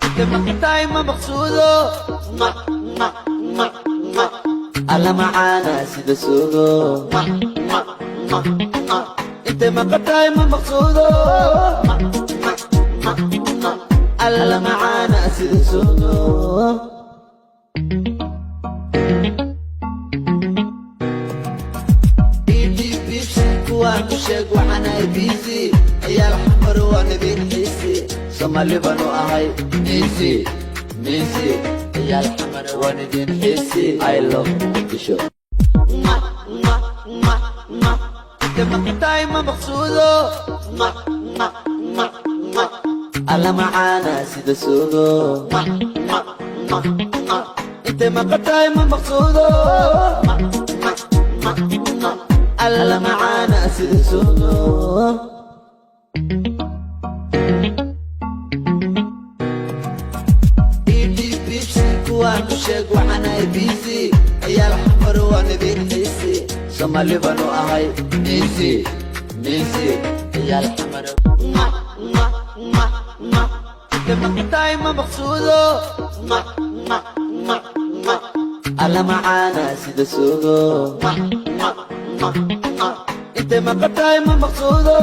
Inta maqtaay ma maqsuudo. Alla macaana sida suugo. Inta maqtaay ma maqsuudo. Alla macaana sida suugo. Kuwaan u sheeg waxaan ahay busy. Ciyaal Xamar waan idin xiisi. Soomaali baanu ahay easy busy. Ciyaal Xamar waan idin xiisi. I love Muqdisho. Inta maqtaay ma maqsuudo. Alla macaana sida suugo. Inta maqtaay ma maqsuudo. Alla macaana sida suugo. Kuwaan u sheeg waxaan ahay busy. Ciyaal Xamar waan idin xiisi. Soomaali baanu ahay easy busy. Ciyaal Xamar. Inta maqtaay ma maqsuudo. Alla macaana sida suugo. Inta maqtaay ma maqsuudo.